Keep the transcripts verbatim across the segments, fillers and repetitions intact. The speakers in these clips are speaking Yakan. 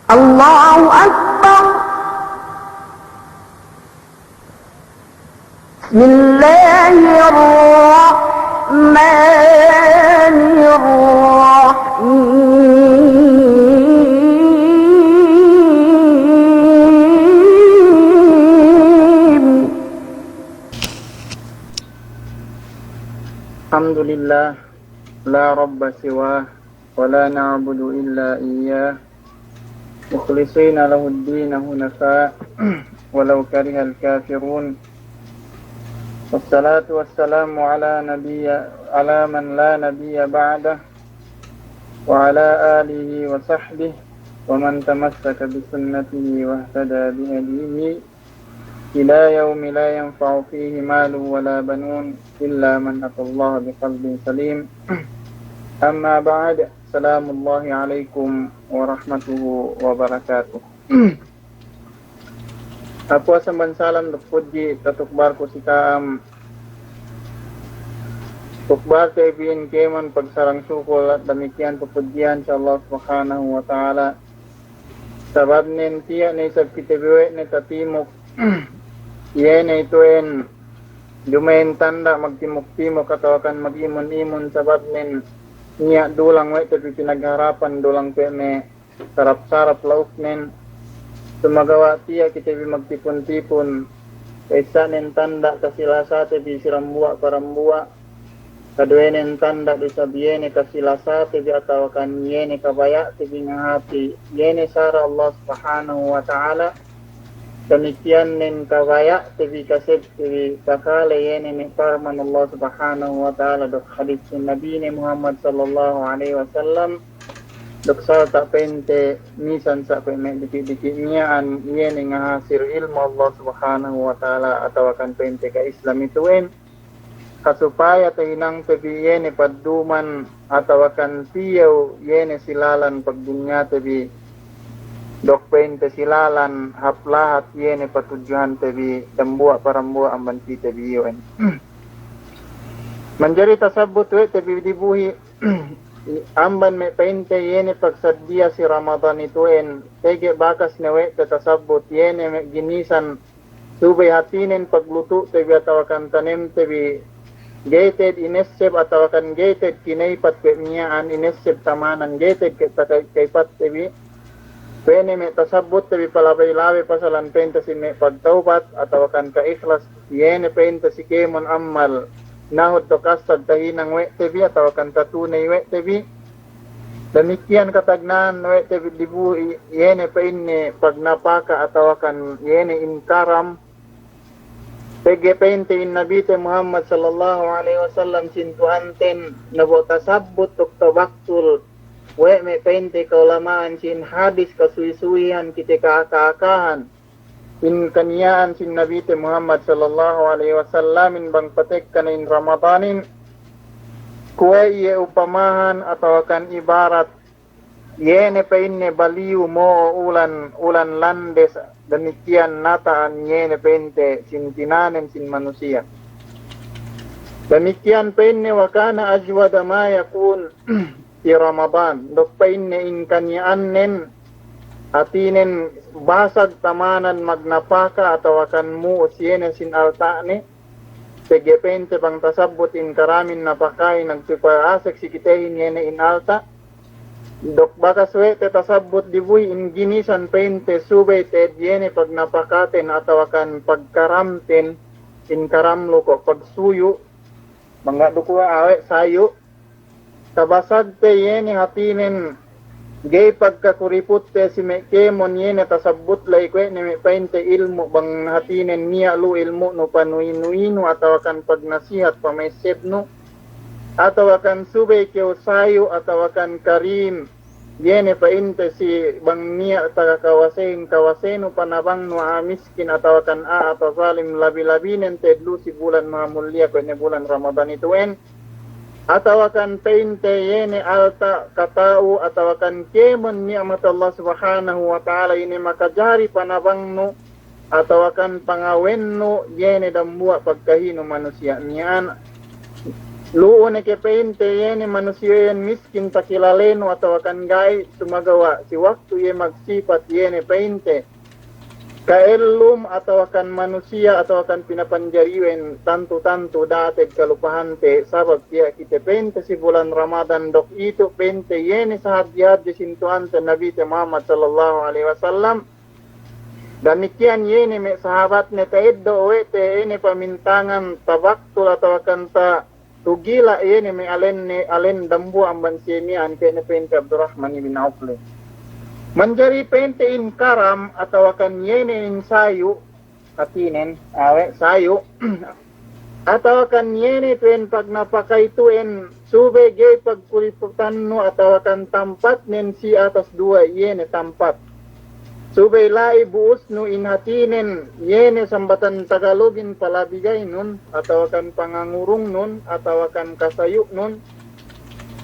الله أكبر. بسم الله الرحمن الرحيم. الحمد لله، لا رب سواه، ولا نعبد إلا إياه، مخلصين له الدين حنفاء، ولو كره الكافرون. والصلاة والسلام على نبي، على من لا نبي بعده، وعلى آله وصحبه، ومن تمسك بسنته واهتدى بهديه إلى يوم لا ينفع فيه مال ولا بنون إلا من أتى الله بقلب سليم. أما بعد، سلام الله عليكم ورحمته وبركاته. Apuwas amban salam duk pudji tatukbarku si ka'am. Tukbarte bi in kēmon pagsarang sukul, damikkiyan papudjihan si Allah Subhanahu wa Ta'ala. Sababnen tiya' ne isab kite bi we' ne tatimuk, iye ne itu'en duma'in tanda' magtimuk-timuk atawakan mag-imun-imun, sababnen niya' dulang we' te bi pinagharapan, dulang pe me' sarap-sarap la'uknen. Sumagawa' tiya' kite bi magtipun-tipun, ka'issanen tanda' kasilasate bi si dambuwa' pa dambuwa'. Kaduwenen tanda' du isab iye ne kasilasate bi atawakan iye ne kabaya'te bi ngahāti iye ne sara' Allah Subhanahu wa Ta'ala. Damikkiyannen kabaya'te bi, kasebte bi, takale iye ne me' parman Allah Subhanahu wa Ta'ala duk hadis Nabine Muhammad sallallahu alaihi wasallam. Duk sarta' pa'inte misan sa' pe me' diki'-diki' miya'an iye ne ngahasil ilmu' Allah Subhanahu wa Ta'ala atawakan pa'inte ka'islam itu'en. Kasupaya tahinangte bi iye ne padduman atawakan tiyew iye ne silalan pagdunyate bi, duk pa'inte silalan hap lahat iye ne patudjuhante bi dambuwa' pa dambuwa' amban kite bi iyu'en. Manjari tasabbut we' te bi dibuhi' amban me' pa'inte iye ne pagsaddiya si Ramadan itu'en, pegge' bakas ne we' te tasabbut iye ne me' ginisan subey hātinen paglutu'te bi atawakan tanemte bi, ga'i te'ed inesseb atawakan ga'i te'ed kinaypat kuwe' miya'an, inesseb tamanan, ga'i te'ed ke-, takay-, kaypatte bi. Kuwe' ne me' tasabbutte bi palabey-labey pasalan pa'inte si me' pagtawbat atawakan ka'ikhlas, iye ne pa'inte si kēmon ammal nahut duk asag tahinang we' te bi atawakan tatuney we' te bi. Damikkiyan katagna'an we' te bi dibuhi' iye ne pa'inne pagnapaka atawakan iye ne in karam. Pegge' pa'inte in Nabite Muhammad sallallahu alaihi wasallam sintu'anten na bo' tasabbut duk tabaktul we' me' pa'inte ka'ulama'an sin hadis kasuwi-suwihan kite ka'aka-akahan. In kaniya'an sin Nabite Muhammad sallallahu alaihi wasallamin bang patekka ne in Ramadanin, kuwe' iye upamahan atawakan ibarat, iye ne pa'inne baliyu mo'o ulan, ulan landes, damikkiyan nata'an iye ne pa'inte sin tinanem sin manusiya'. Damikkiyan pa'inne, wa kana ajwada ma yakun fi Ramadan, duk pa'inne in kaniya'annen, hātinen basag tamanan magnapaka atawakan mu'us iye ne sin alta'ne, pegge' pa'inte bang tasabbut in karamin napakahin nagsupaya asek si kitehin iye ne in alta', duk bakas we' te tasabbut dibuhi' in ginisan pa'inte subey te'ed iye ne pagnapakaten atawakan pagkaramten, in karam lu ko' pagsuyu', mangga' du kuwe' awe' sayu', tabasagte iye ne hātinen ga'i pagkakuriputte si me' kēmon iye ne tasabbut ley kuwe' ne me' pa'inte ilmu' bang hātinen niya' lu ilmu'nu panuwi-nuwinu atawakan pagnasihat pamessebnu, atawakan subey kew sayu' atawakan karim, iye ne pa'inte si bang niya' taga kawasehin kawasenu panabangnu a'a miskin atawakan a'a tazalim labi-labinen te'ed lu si bulan mahamulliya kuwe' ne bulan Ramadan itu'en. Atawakan pa'inte iye ne alta' kata'u atawakan kēmon ni'mat Allah Subhanahu wa Ta'ala ine makajari panabangnu atawakan pangawennu iye ne dambuwa' pagkahinu manusiya' miya'an. Lu'u ne ke pa'inte iye ne manusiya' iyan miskin takilalenu atawakan ga'i, sumagawa' si waktu iye magsipat iye ne pa'inte ka'ellum atawakan manusiya' atawakan pinapanjariwen tantu-tantu da'a te'ed kalupahante, sabab tiya' kite pa'inte si bulan Ramadan duk itu pa'inte iye ne sahadje-hadje sintuwante Nabite Muhammad sallallahu alaihi wasallam. Damikiyan iye ne me' sahabatne ta'eddo' we' te iye ne pamintangan tabaktul atawakan ta tugila' iye ne me' alenne, alen dambuwa' amban siye miya'an, kuwe' ne pa'inte Abdurrahman ibn Auf le. Manjari pa'inte in karam atawakan iye ne in sayu', hātinen, awe', sayu', atawakan iye ne tu'en pagnapakaytu'en, subey ga'i pagkuriputannu atawakan tampatnen si atas duwe iye ne tampat. Subey la'i bu'usnu in hātinen, iye ne sambatan Tagalugin palabigaynun, atawakan pangangurungnun, atawakan kasayu'nun.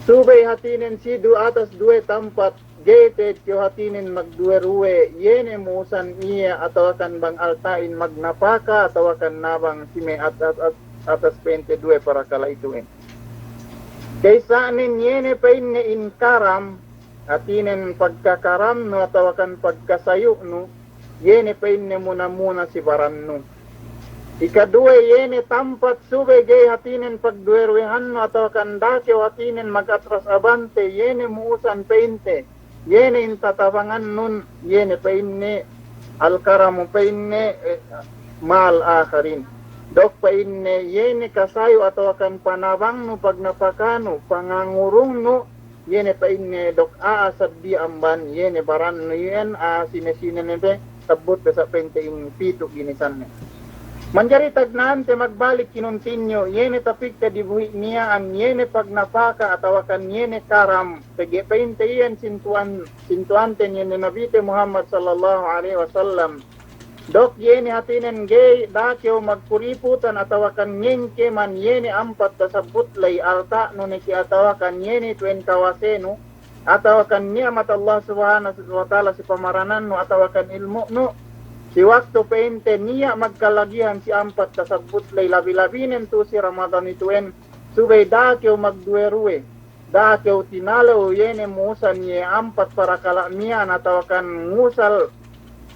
Subey hātinen si du atas duwe tampat, ga'i te'ed kew hātinen magduwe-ruwe, iye ne mu'usan iye, atawakan bang alta'in magnapaka, atawakan nabang si me' at-, at-, at-, atas pa'inte duwe parakala' itu'en. Ka'issanen iye ne pa'inne in karam, hātinen pagkakaramnu atawakan pagkasayu'nu, iye ne pa'inne muna-muna si barannu. Ikaduwe iye ne tampat, subey ga'i hātinen pagduwe-ruwehannu atawakan da'a kew hātinen magatras abante, iye ne mu'usan pa'inte, iye ne in tatabangannun, iye ne pa'inne al-karamu pa'inne, eh, ma'al akharin. Duk pa'inne iye ne kasayu' atawakan panabangnu, pagnapakanu, pangangurungnu, iye ne pa'inne duk a'a saddi amban iye ne barannu iyan, a'a sine-sine ne be, sabbut be sa' pa'inte in pitu' ginisanne. Manjari tagna'ante magbalik kinuntinyu, iye ne tapikte dibuhi' miya'an, iye ne pagnapaka atawakan iye ne karam, pegge' pa'inte iyan sintuwan, sintuwante iye ne Nabite Muhammad sallallahu alaihi wasallam. Duk iye ne hātinen ga'i, da'a kew magkuriputan atawakan ngengkeman iye ne ampat tasabbut ley, alta'nu ne ke atawakan iye ne tu'en kawasenu, atawakan ni'mat Allah Subhanahu wa Ta'ala si pamaranannu atawakan ilmu'nu, si waktu pa'inte niya' magkalagihan si ampat tasabbut ley, labi-labinen tu'u si Ramadan itu'en, subey da'a kew magduwe-ruwe. Da'a kew tinalew iye ne mu'usan iye ampat parakala' miya'an atawakan ngusal,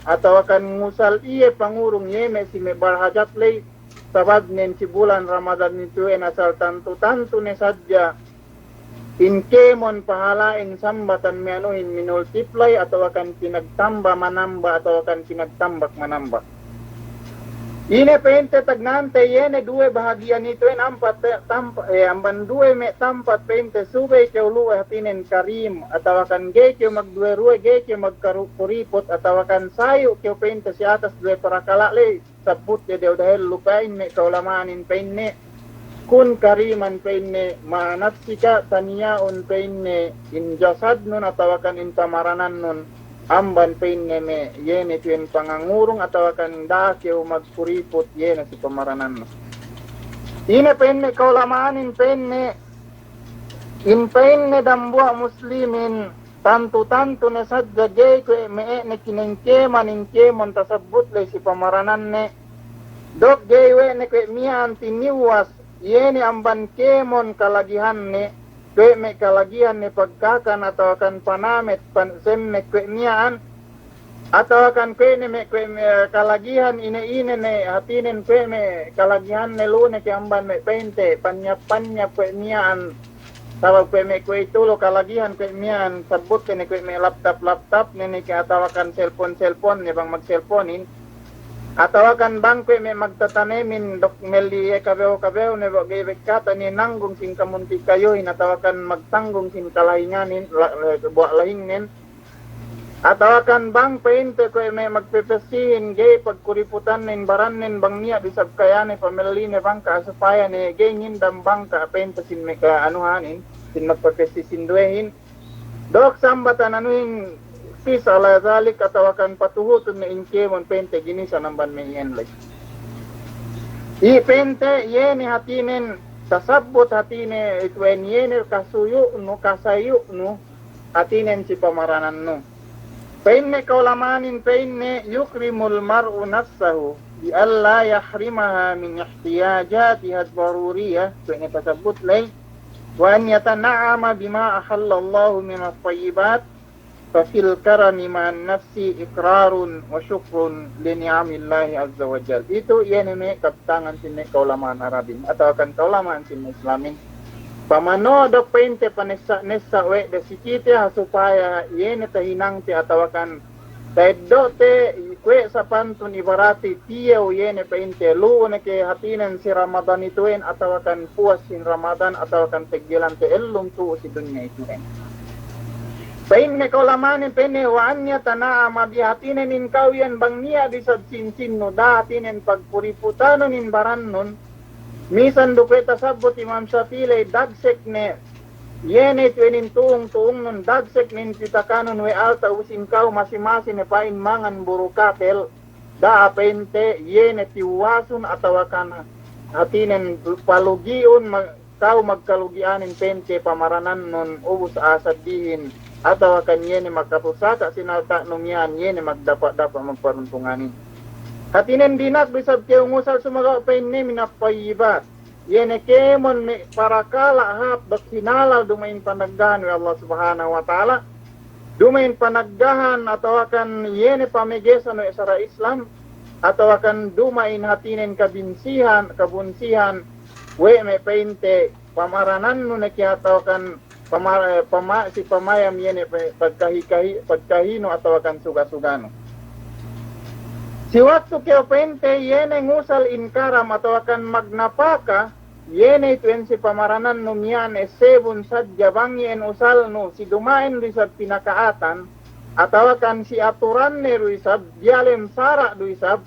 atawakan ngusal iye pangurung iye me' si me' balhajat ley, sababnen si bulan Ramadan itu'en asal tantu-tantu ne sadja in kēmon pahala'in sambatan me' anuhin minultiply atawakan pinagtamba manamba atawakan pinagtambak manamba. Ine pa'inte tagna'ante iye ne duwe bahagi'an itu'en ampat, eh, tampa-, eh, amban duwe me' tampat pa'inte subey kew lu'u hātinen karim, atawakan ga'i kew magduwe-ruwe, ga'i kew magkaru-, kuriput, atawakan sayu' kew pa'inte si atas duwe parakala' ley, sabbut de dew dahellu pa'in me' ka'ulama'anin pa'inne, kun kariman pa'inne ma'a nafsika, taniya'un pa'inne in jasadnun atawakan in pamaranannun, amban pa'inne me' iye ne tu'en pangangurung atawakan da'a kew magkuriput iye ne si pamaranannu. Ine pa'inne ka'ulama'anin pa'inne, in pa'inne dambuwa' muslimin, tantu-tantu ne sadja ga'i kuwe' me' ne kinengkeman in kēmon tasabbut ley si pamarananne, duk ga'i we' ne kuwe' miya'an tiniwas iye ne amban kēmon kalagihanne, kuwe' me' kalagihan ne pagkakan atawakan panamet, pan-, semmek kuwe' miya'an, atawakan kuwe' ne me', kuwe' me', eh, kalagihan ine-ine ne hātinen kuwe' me' kalagihan ne lu'u ne ke amban me' pa'inte, panyap-panyap kuwe' miya'an, sabab kuwe' me' kuwe'itu lu'u kalagihan kuwe' miya'an, sabbut ne kuwe' me' laptop-laptop ne ne ke atawakan cellphone-cellphone ne bang magcellphonein, atawakan bang kuwe' me' magtatanemin duk melli iye kabew-kabew ne bu ga'i bekkatan iye nanggung sin kamunti kayuhin atawakan magtanggung sin kalahinganin, la-, la-, buwa' lahingnen, atawakan bang pa'inte kuwe' me' magpepessihin ga'i pagkuriputannen barannen bang niya' du isab kayane pamelline bang ka'a supaya ne ga'i ngindam bang ka'a pa'inte sin me' ka'anuhanin, sin magpepessi sinduwehin. Duk sambatan anuhin qis ala zalik atawakan patuhutun ne in kēmon pa'inte ginisan amban me' iyan ley. I pa'inte iye ne hātinen tasabbut hātine itu'en iye ne kasuyu'nu, kasayu'nu, hātinen si pamaranannu. Pa'inne ka'ulama'anin pa'inne yukrimul mar'u nafsahu. بألا يحرمها من احتياجاتها الضرورية, kuwe' ne tasabbut ley, وأن يتنعم بما أحل الله من الطيبات، ففي الكرم مع النفس إقرار وشكر لنعم الله عز وجل. Itu iye ne me' kabtangan sin me' ka'ulama'an Arabin, atawa kan ka'ulama'an sin Islamin. Pamano' duk pa'inte panessa'-nessa' we' de si kite ha supaya iye ne tahinangte atawa kan ta'eddo'te kuwe' sapantun ibarati tiyew iye ne pa'inte lu'u ne ke hātinen si Ramadan ituwen atawa kan puwas sin Ramadan atawa kan teggilante ellum tu'u si dunya ituwen. Pa'inne ka'ulama'anin pa'inne وأن يتنعم بها, hātinen in ka'u iyan bang niya' du isab sinsinnu, da'a hātinen pagpuriputanun in barannun, misan du kuwe' tasabbut Imam Shafi'i ley dagsek ne, iye ne itu inin tu'ung-tu'ungnun, dagsek ne in pitakanun we' alta' ubus in ka'u masi-masi ne pa'in mangan buru katel, da'a pa'inte, iye ne tiwasun atawa kan hātinen palugi'un ma-, ka'u magkalugi'anin pa'inte pamaranannun ubus a'a saddihin, atawa kan iye ne magkapusaka' sin alta'nu miya'an, iye ne magdapa'-dapa' magparuntunganin. Hātinen dina'ak du isab kew ngusal sumagawa' pa'inne من الطيبات. Iye ne kēmon me' parakala' hāp duk hinalal duma'in panaggahan we' Allah Subhanahu wa Ta'ala. Duma'in panaggahan atawa kan iye ne pamegesan we' sara' Islam, atawa kan duma'in hātinen kabinsihan, kabunsihan, we' me' pa'inte pamaranannu ne ke atawa kan pama-, pama-, si pamayam iye ne pe-, pagkahi-kahi-, pagkahinu atawa kan suga-suganu. Si waktu kew pa'inte iye ne ngusal in karam atawa kan magnapaka, iye ne itu'en si pamaranannu miya'an essebun sadja bang iyan usalnu si duma'in du isab pinaka'atan, atawa kan si aturanne du isab, diyalem sara' du isab,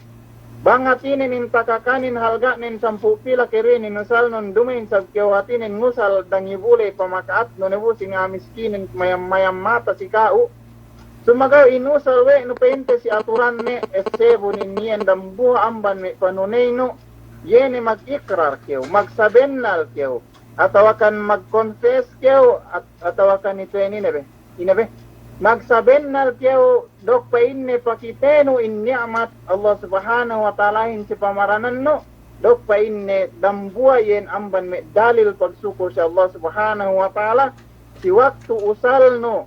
bang hātinen in takakanin halga'nen sampū' pila ke du inin usalnun duma'in isab kew hātinen ngusal dangibu ley pamaka'atnu ne bu si ngamiskinin mayam-mayam mata si ka'u. Sumagawa' in usal we' nu pa'inte si aturanne essebun in iyan dambuwa' amban me' panuneynu, iye ne magikrar kew, magsabennal kew, atawa kan magkonfes kew, at-, atawa kan itu'en ine be, ine be. Magsabennal kew duk pa'inne pakitenu in ni'mat Allah Subhanahu wa Ta'alahin si pamaranannu, duk pa'inne dambuwa' iyan amban me' dalil pagsukul si Allah Subhanahu wa Ta'ala, si waktu usalnu,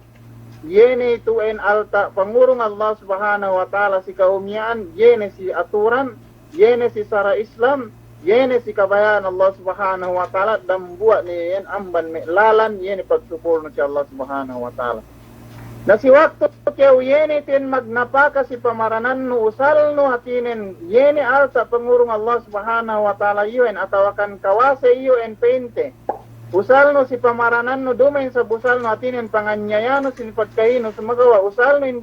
iye ne itu'en alta' pangurung Allah Subhanahu wa Ta'ala si ka'u miya'an, iye ne si aturan, iye ne si sara' Islam, iye ne si kabaya'an Allah Subhanahu wa Ta'ala, dambuwa' ne iyan amban me' lalan, iye ne pagsukulnu si Allah Subhanahu wa Ta'ala. Na si waktu kew iye ne itu'en magnapaka si pamaranannu usalnu hātinen, iye ne alta' pangurung Allah Subhanahu wa Ta'ala iyu'en atawa kan kawase iyu'en pa'inte. Usalnu si pamaranannu duma'in isab usalnu hātinen panganyayanu sin pagkahinu sumagawa' usalnu in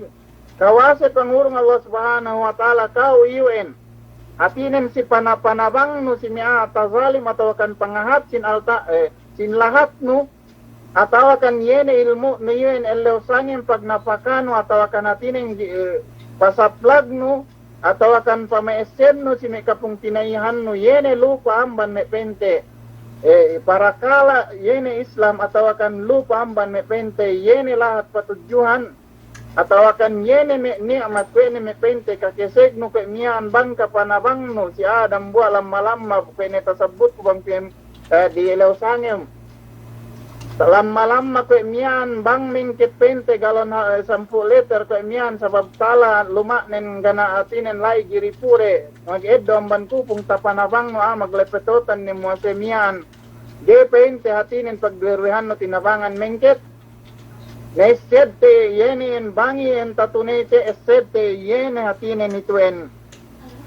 kawase pangurung Allah Subhanahu wa Ta'ala ka'u iyu'en. Hātinen si pana-, panabangnu si me' a'a tazalim atawa kan pangahat sin alta', eh, sin lahatnu, atawa kan iye ne ilmu'nu iyu'en ellew sangem pagnapakanu atawa kan hātinen gi-, eh, pasaplagnu, atawa kan pama'essennu si me' kapungtina'ihannu, iye ne lupa amban me' pa'inte, eh, parakala', iye ne Islam, atawa kan lupa amban me' pa'inte, iye ne lahat patudjuhan, atawa kan iye ne me' ni'mat, kuwe' ne me' pa'inte kakesegnu kuwe' miya'an bang kapanabangnu, si a'a dambuwa' lamma-lamma, kuwe' ne tasabbutku bang pa'in eh, di ellew sangem. Lamma-lamma kuwe' miya'an bang mingkit pa'inte galon ha-, eh, sampū' liter kuwe' miya'an sabab tala luma'nen gana' hātinen la'i giri pure. Mageddo' amban kupung tapanabangnu a'a maglepetotan ne muwase miya'an. Ga'i pa'inte hātinen pagduwe-ruwehannu tinabangan mingkit. Na essebte iye ne iyan bang iyan tatuneyte essebte iye ne hātinen itu'en.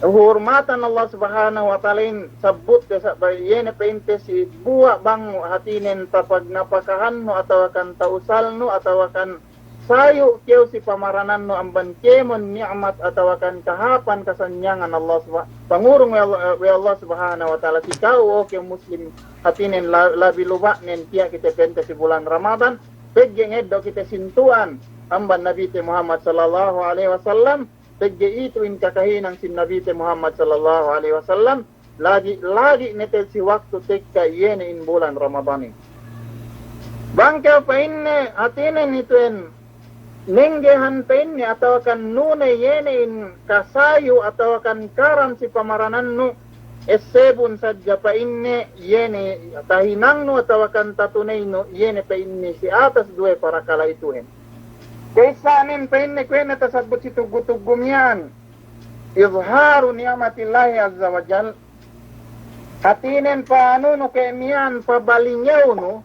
Hurmatan Allah Subhanahu wa Ta'alahin sabbutte sa-, ba-, iye ne pa'inte si buwa' bang hātinen tapagnapakahannu atawa kan ta'usalnu atawa kan sayu' kew si pamaranannu amban kēmon ni'mat atawa kan kahāpan kasanyangan Allah Subha-, pangurung we' Allah, we' Allah Subhanahu wa Ta'ala si ka'u, o kew Muslim hātinen la-, labi luba'nen tiya' kite pa'inte si bulan Ramadan, pegge' ngeddo' kite sintu'an amban Nabite Muhammad sallallahu alaihi wasallam, pegge' itu in kakahinang sin Nabite Muhammad sallallahu alaihi wasallam, lagi', lagi' ne te si waktu tekka iye ne in bulan Ramadanin. Bang kew pa'inne hātinen itu'en, nenggehan pa'inne atawakan nune iye ne in kasayu atawakan karam si pamaranannu, essebun sadja pa'inne iye ne tahinangnu atawakan tatuneynu iye ne pa'inne si atas duwe parakala' itu'en. Ka'issanen pa'inne kuwe' ne tasabbut si tuggu-tuggu miya'an, izharu ni'matillahi azza wa jal. Hātinen pa'anunu kuwe' miya'an pabalingewnu,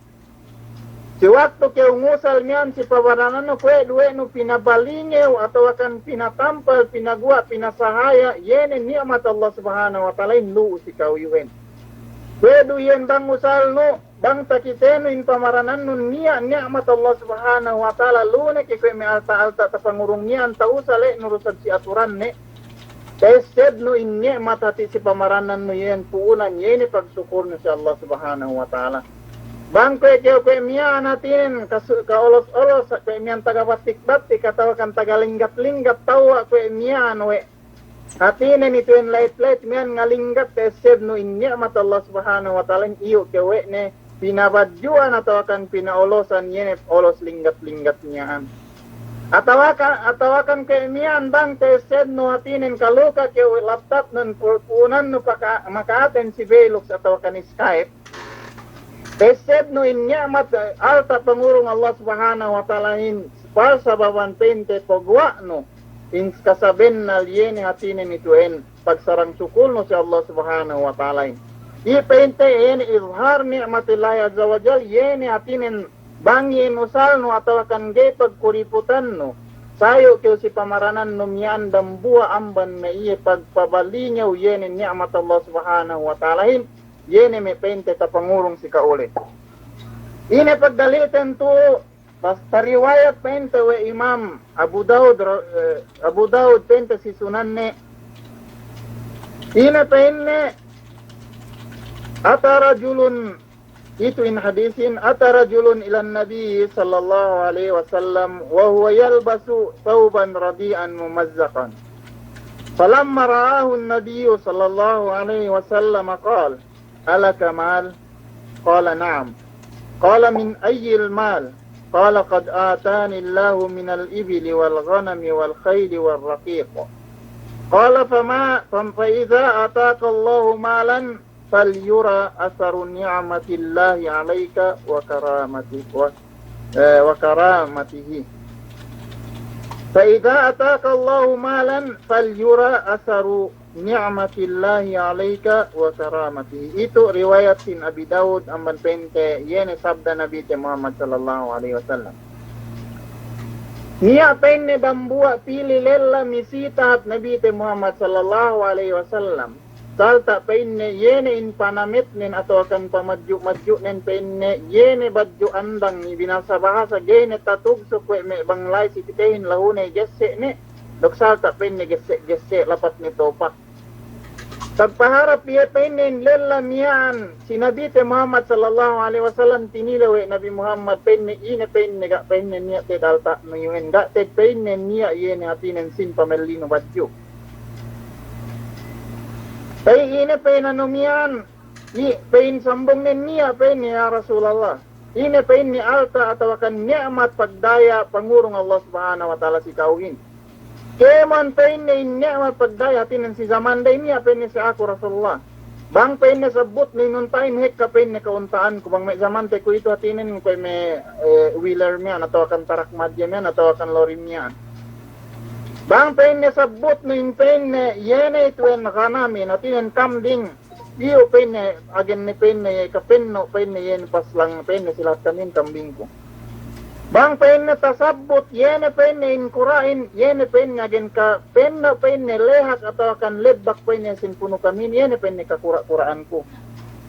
si waktu kew ngusal miya'an si pamaranannu kuwe' du we' nu pinabalingew atawakan pinatampal, pinaguwa', pinasahaya, iye ne ni'mat Allah Subhanahu wa Ta'alahin lu'u si ka'u iyu'en. Kuwe' du iyan bang usalnu, bang takitenu in pamaranannu niya' ni'mat Allah Subhanahu wa Ta'ala, lu'u ne ke kuwe' me' alta'-alta' tapangurung miya'an ta'usal we' nu du isab si aturanne, ta'essebnu in ni'mat hāti si pamaranannu iyan pu'unan iye ne pagsukulnu si Allah Subhanahu wa Ta'ala. Bang kuwe' kew kuwe' miya'an hātinen kasu-, ka'olos-olos, kuwe' miya'an taga batik-batik atawakan taga linggat-linggat tawwa' kuwe' miya'an we'. Hātinen itu'en la'it-la'it miya'an ngalinggat, ta'essebnu in ni'mat Allah Subhanahu wa Ta'alahin iyu' kew we' ne pinabadju'an atawakan pinaolosan iye ne olos linggat-linggat miya'an. Atawaka-, atawakan kuwe' miya'an bang ta'essebnu hātinen kaluka kew laptopnun pu-, pu'unannu paka-, maka'aten si Velux atawakan Skype. Ta'essebnu in ni'mat, eh, alta' pangurung Allah Subhanahu wa Ta'alahin, parsababan pa'inte paguwa'nu in kasabennal iye ne hātinen itu'en pagsarang sukulnu si Allah Subhanahu wa Ta'alahin. Iye pa'inte iye ne izhar ni'matillahi azza wa jal, iye ne hātinen bang iyan usalnu atawakan ga'i pagkuriputannu, sayu' kew si pamaranannu miya'an dambuwa' amban me' iye pagpabalingew iye ne ni'mat Allah Subhanahu wa Ta'alahin, iye ne me' pa'inte tapangurung si ka'u le. Ine pagdalilten tu'u, pas tariwayat pa'inte we' Imam Abu Dawud ra-, eh, Abu Dawud pa'inte si Sunanne. Ine pa'inne, ata rajulun, itu in hadisin, ata rajulun ilan Nabi sallallahu alaihi wasallam wa huwa yalbasu thawban radi'an mumazzaqan. Falamma ra'ahu an-Nabiyyu sallallahu alaihi wasallam qala, "Alaka mal?" Qala, "Na'am." Qala, "Min ayyil mal?" Qala, "Qad atani Allahu minal ibili wal ghanami wal khayli war raqiq." Qala, "Fama, fam-, fa idha ataka Allahu malan falyura atharu ni'matillahi alayka wa karamati-, wa, eh, wa karamatihi. Fa idha ataka Allahu malan falyura atharu ni'matillahi alayka wa karamatihi." Itu riwayat sin Abi Dawud amban pa'inte, iye ne sabda Nabite Muhammad sallallahu alaihi wasallam. Niya' pa'inne dambuwa' pī lella misita hap Nabite Muhammad sallallahu alaihi wasallam. Salta' pa'inne iye ne in panametnen atawakan pamadju'-madju'nen pa'inne iye ne badju' andang, binasa bahasa ga'i ne tatug sukuwe' me' bang la'i si kitehin lahu ne gesse' ne, duk salta' pa'inne gesse'-gesse' lapat ne topak. Tagpaharap iye pa'inne in lella miya'an si Nabite Muhammad sallallahu alaihi wasallam, tinilew we' Nabi Muhammad pa'inne, ine pa'inne ga' pa'inne niya' te'ed alta'nu iyu'en, ga' te'ed pa'inne niya' iye ne hātinen sin pamellinu badju'. Pa'in ine pa'in anu miya'an, ni pa'in sambungnen niya' pa'inne, ya Rasulallah. Ine pa'inne alta' atawakan ni'mat pagdaya pangurung Allah Subhanahu wa Ta'ala si ka'uhin. Kēmon pa'inne in ni'mat pagdaya hātinen si zamande niya' pa'inne si aku Rasulullah. Bang pa'inne sabbutnu in unta'in hekka pa'inne ka'unta'anku, bang me' zamante kuwe'itu hātinen kuwe' me', eh, wheeler miya'an atawakan tarak madje miya'an atawakan lori miya'an. Bang pa'inne sabbutnu in pa'inne iye ne itu'en ghanam in hātinen kambing. Iyu' pa'inne, agen ne pa'inne, kapenno' pa'inne, iye ne paslang pa'inne si lahat kamihin kambingku. Bang pa'inne tasabbut, iye ne pa'inne in kura'in, iye ne pa'inne agen kapenno' pa'inne lehak atawakan lebbak pa'inne sin punu kamihin, iye ne pa'inne kakura'-kura'anku.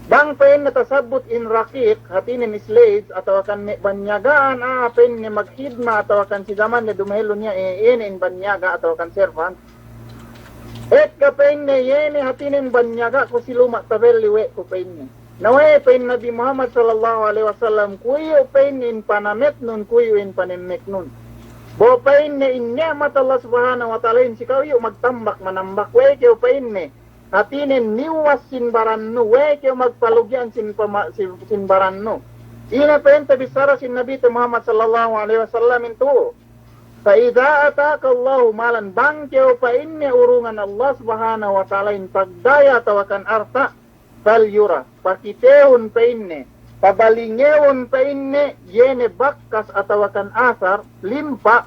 Bang pa'inne tasabbut in raqiq, hātinen slaves, atawakan me' banyaga'an, ah, pa'inne maghidma atawakan si zamande dumahellu niya', eh, iye ne in banyaga' atawakan servant. Ekka pa'inne iye ne hātinen banyaga'ku si luma' tabelli we' ku pa'inne. Na we' pa'in Nabi Muhammad sallallahu alaihi wasallam, kuwe' iyu' pa'inne in panametnun, kuwe' iyu' in panemmeknun. Bo pa'inne in ni'mat Allah Subhanahu wa Ta'alahin si ka'u iyu' magtambak manambak we' kew pa'inne. Hātinen niwas sin barannu, we' kew magpalugi'an sin pama-, sin, sin barannu. Ine pa'inte bissara sin Nabite Muhammad sallallahu alaihi wasallam in tu'u. فإذا آتاك الله مالا, bang kew pa'inne urungan Allah Subhanahu wa Ta'alahin pagdaya atawakan alta', فلير, pakitehun pa'inne, pabalingehun pa'inne, iye ne bakkas atawakan asar, limpa',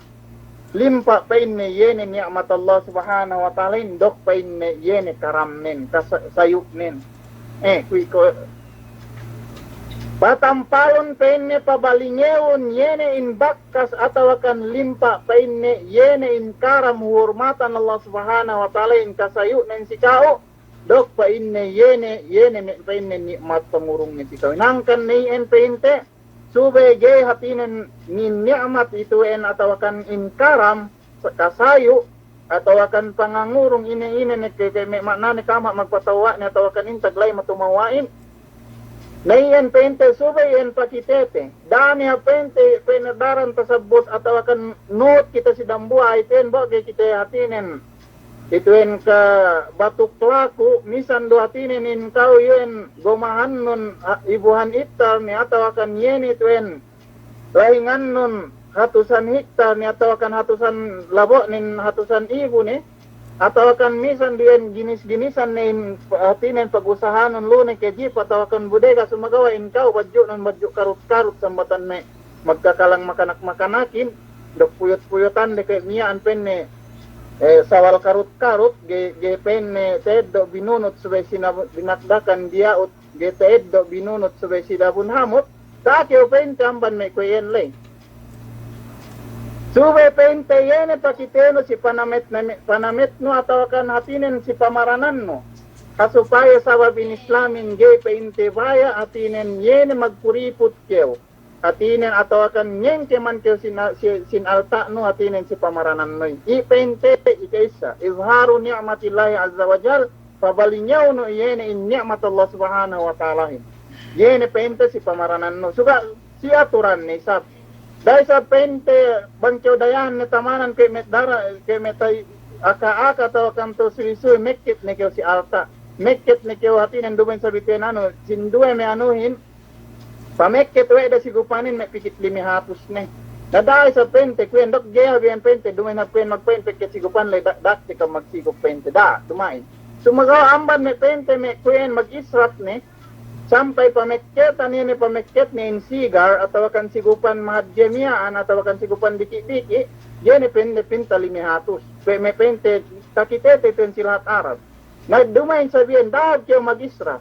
limpa' pa'inne iye ne ni'mat Allah Subhanahu wa Ta'alahin, duk pa'inne iye ne karamnen, kasa-, sayu'nen. Eh, kuwi' ko-, patampalun pa'inne, pabalingehun iye ne in bakkas atawakan limpa' pa'inne, iye ne in karam hurmatan Allah Subhanahu wa Ta'alahin kasayu'nen si ka'u, duk pa'inne iye ne, iye ne me' pa'inne ni'mat pangurungne si ka'u. Hangkan ne iyan pa'inte, subey ga'i hātinen in ni'mat itu'en atawakan in karam, sa-, kasayu', atawakan pangangurung ine-ine ne ke, ke me' ma'nane kama' magpatawwa' ne atawakan intag la'i matumawwa'in. Na iyan pa'inte subey iyan pakitete. Da'a ne hap pa'inte, pa'inte daran tasabbut atawakan nuhut kite si dambuwa' itu'en bo' ga'i kite hātinen. Itu'en ka batuk laku, misan du hātinen in ka'u iyan gomahannun, a, ibuhan ittar ne atawakan iye ne itu'en lahingannun hatusan hiktar ne atawakan hatusan labo'nen hatusan ibu ne, atawakan misan du iyan ginis-ginisan ne in hātinen pagusahanun lu ne ke jip atawakan budega, sumagawa' in ka'u badju'nun badju' karut-karut sambatan me' magkakalang makanak-makanakin, duk puyut-puyutan de ke miya'an pa'inne, eh, sawal karut-karut, ga'i, ga'i pa'inne ta'eddo' binunut subey sinabu-, dinakdakan diya'ut, ga'i ta'eddo' binunut subey sidabun hamut, da'a kew pa'inte amban me' kuwe' iyan ley. Subey pa'inte iye ne pakitenu si panamet-, name-, panametnu atawakan hātinen si pamaranannu. Hasupaya sabab in Islamin ga'i pa'inte baya' hātinen iye ne magkuriput kew. Hātinen atawakan ngengke man kew sin a-, si-, sin alta'nu hātinen si pamaranannuhin. I' pa'inte ikaissa, إظهار نعمة الله عز وجل, pabalingewnu iye ne in ni'mat Allah Subhanahu wa Ta'alahin. Iye ne pa'inte si pamaranannu. Suga' si aturanne isab. Da'a isab pa'inte bang kew dayahan ne tamanan kuwe' me' dara, kuwe' me' ta'i aka-aka atawakan tu'u suwi-suwi, mekket ne kew si alta'. Mekket ne kew hātinen duma'in sabiten anu, sinduwe me' anuhin, pamekket we' de si gupanin me' pikit lime hatus ne. Na da'a isab pa'inte kuwe' duk ga'i hap iyan pa'inte duma'in hap kuwe' magpa'in pekket si gupan ley da-, dakte kam magsigup pa'inte. Da'a, duma'in. Sumagawa' amban me' pa'inte me' kuwe' magisrap ne, sampay pamekketan iye ne pamekket ne in sigar, atawakan si gupan mahadje miya'an, atawakan si gupan diki'-diki', iye ne pa'inte pinta lime hatus. Pe-, me' pa'inte takitete ten si lahat Arab. Na duma'in isab iyan, da'a kew magisrap.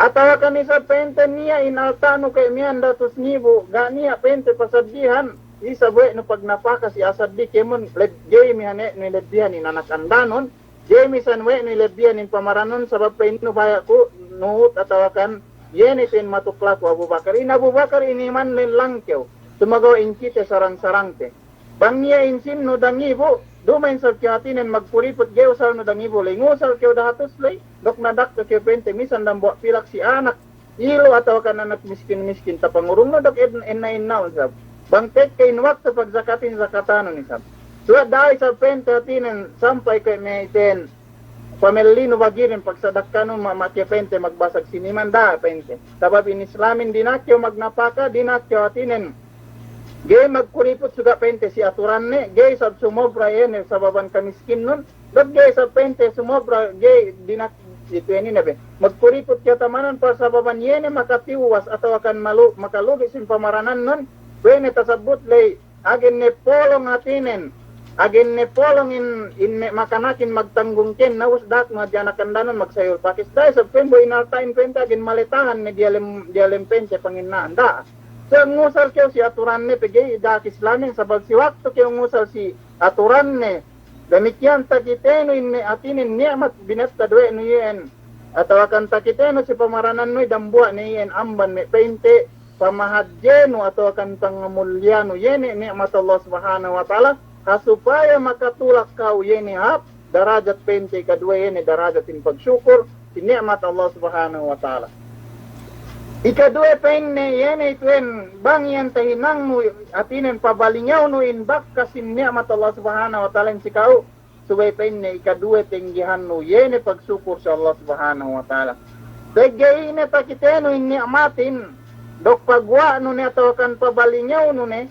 Atawakan isab pa'inte niya' in alta'nu kuwe' miya'an datus ngibu, ga' niya' pa'inte pasaddihan, isab we' nu pagnapaka si asaddi kēmon, leb-, ga'i mihane'nu ilebbihan in anak andanun, ga'i misan we' nu ilebbihan in pamaranun, sabab pa'innu baya' ku nuhut atawakan iye ne itu'in matuk laku Abu Bakar. In Abu Bakar in iman len langkew, sumagawa' in kite sarang-sarangte. Bang niya' in sinnu dangibu, duma'in isab kew hātinen magkuriput ga'i usalnu dangibu ley, ngusal kew dahatus ley, duk nadaktu kew pa'inte misan dambuwa' pilak si anak ilu atawakan anak miskin-miskin tapangurungnu duk en-, enna-ennahun isab. Bang tekka in waktu pagzakatin zakatanun isab. Suwa' da'a isab pa'inte hātinen sampay kuwe' me' iten pamellinu bagirin pagsadakkanun ma-, ma-, kew pa'inte magbasag siniman, da'a pa'inte. Sabab in Islamin dina'ak kew magnapaka, dina'ak kew hātinen ga'i magkuriput suga' pa'inte si aturanne, ga'i isab sumobra iye ne sababan kamiskinnun, duk ga'i isab pa'inte sumobra, ga'i dina'ak itu inin ne be. Magkuriput kew tamanan pasababan iye ne makatiwwas atawakan malu-, makalugi sin pamaranannun, kuwe' ne tasabbut ley, agen ne polong hātinen, agen ne polong in, in me' makanakin magtanggung ken, na ubus da'aknu hadja anak andanun magsayul pakis. Da'a isab pa'in bu in alta'in pa'inte agen maletahan ne diyalem, diyalem pa'inte panginna'an. Da'a. So ngusal kew si aturanne pegge' da'ak Islamin, sabab si waktu kew ngusal si aturanne, damikiyan takitenu in me' hātinen ni'mat binettad we' nu iyan, atawakan takitenu si pamaranannu dambuwa' ne iyan amban me' pa'inte pamahadjenu atawakan pangamulyanu iye ne ni'mat Allah Subhanahu wa Ta'ala, ha supaya makatulak ka'u iye ne hap darajat pa'inte ikaduwe iye ne darajatin pagsukur si ni'mat Allah Subhanahu wa Ta'ala. Ikaduwe pa'inne, iye ne itu'en bang iyan tahinangnu, hātinen pabalingewnu in bakkas sin ni'mat Allah Subhanahu wa Ta'ala in si ka'u, subey pa'inne ikaduwe tenggehannu, iye ne pagsukur si Allah Subhanahu wa Ta'ala. Pegge' ine takitenu in ni'matin, duk paguwa'nu ne atawakan pabalingewnu ne,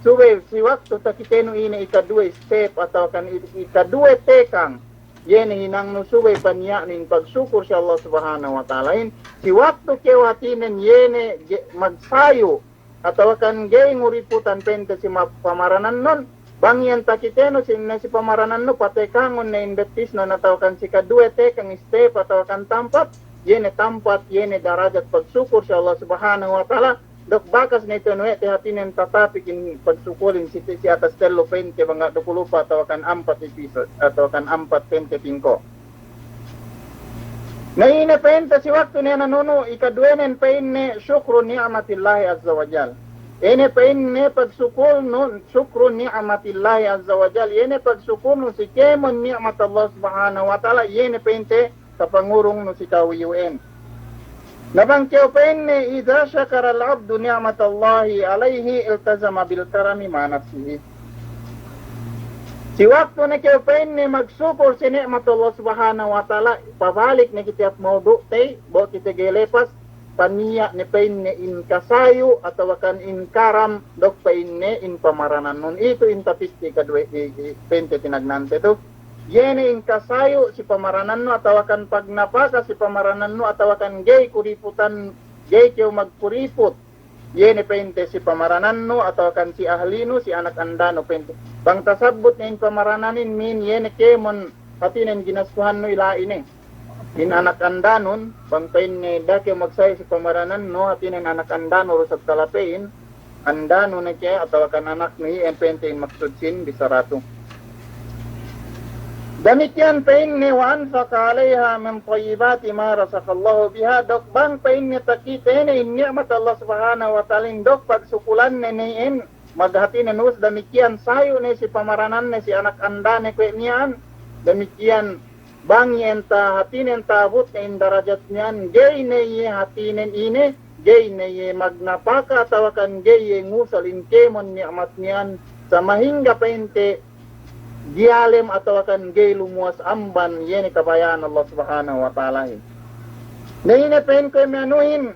subey si waktu takitenu ine ikaduwe step atawakan i-, ikaduwe tekang, iye ne hinangnu subey paniya'nu in pagsukur si Allah Subhanahu wa Ta'alahin, si waktu kew hatinen iye ne ge-, magsayu', atawakan ga'i nguriputan pa'inte si ma-, pamaranannun, bang iyan takitenu si, ne si pamaranannu patekangun ne in bettisnun atawakan si kaduwe tekang step atawakan tampat, iye ne tampat, iye ne darajat pagsukur si Allah Subhanahu wa Ta'ala, duk bakas ne itu nuwe' te hatinen tatapik in pagsukulin si, si atas tellu pa'inte bang ga' du ku lupa atawakan ampat episode, atawakan ampat pa'inte tingko'. Na ine pa'inte si waktu ne nanunu ikaduwenen pa'inne syukru ni'matillahi azza wa jal. Ine pa'inne pagsukulnu, syukru ni'matillahi azza wa jal. Ine pagsukulnu si kēmon ni'mat Allah Subhanahu wa Ta'ala, ine pa'inte kapangurungnu si kawiyu'en. Na bang kew pa'inne, idza syakara al-'abdu ni'matallahi 'alaihi iltazama bil karami ma'a nafsihi. Si waktu ne kew pa'inne magsukur si ni'mat Allah Subhanahu wa Ta'ala, pabalik ne kite hap maudu' te, bo' kite ga'i lepas, paniya' ne pa'inne in kasayu' atawakan in karam, duk pa'inne in pamaranannun. Itu in tapik ikaduwe, i-, i-, pa'inte tinagnante tu. Iye ne in kasayu' si pamaranannu atawakan pagnapaka si pamaranannu atawakan ga'i kuriputan, ga'i kew magkuriput. Iye ne pa'inte si pamaranannu atawakan si ahlinu, si anak andanu pa'inte. Bang tasabbut ne in pamarananin min, iye ne kēmon hatinen ginastuhannu ila'i ne. In anak andanun, bang pa'inne da'a kew magsayu' si pamaranannu, hatinen anak andanu du isab kalape'in, andanu ne ke atawakan anaknu iyan pa'inte in maksud sin bissaratu. Damikiyan pa'inne, wa anfaqa 'alaiha min tayyibati ma razaqallahu biha, duk bang pa'inne takitene in ni'mat Allah Subhanahu wa Ta'alahin duk pagsukulanne ne in, maghatinen us damikiyan sayu' ne si pamarananne si anak andane kuwe' miya'an, damikiyan bang iyan ta hatinen ta'abut ne in darajat miya'an, ga'i ne iye hatinen ine, ga'i ne iye magnapaka atawakan ga'i iye ngusal in kēmon ni'mat miya'an, samahingga pa'inte diyalem atawakan ga'i lumuwas amban iye ne kabaya'an Allah Subhanahu wa Ta'alahin. Na ine pa'in kuwe' miya'anuhin,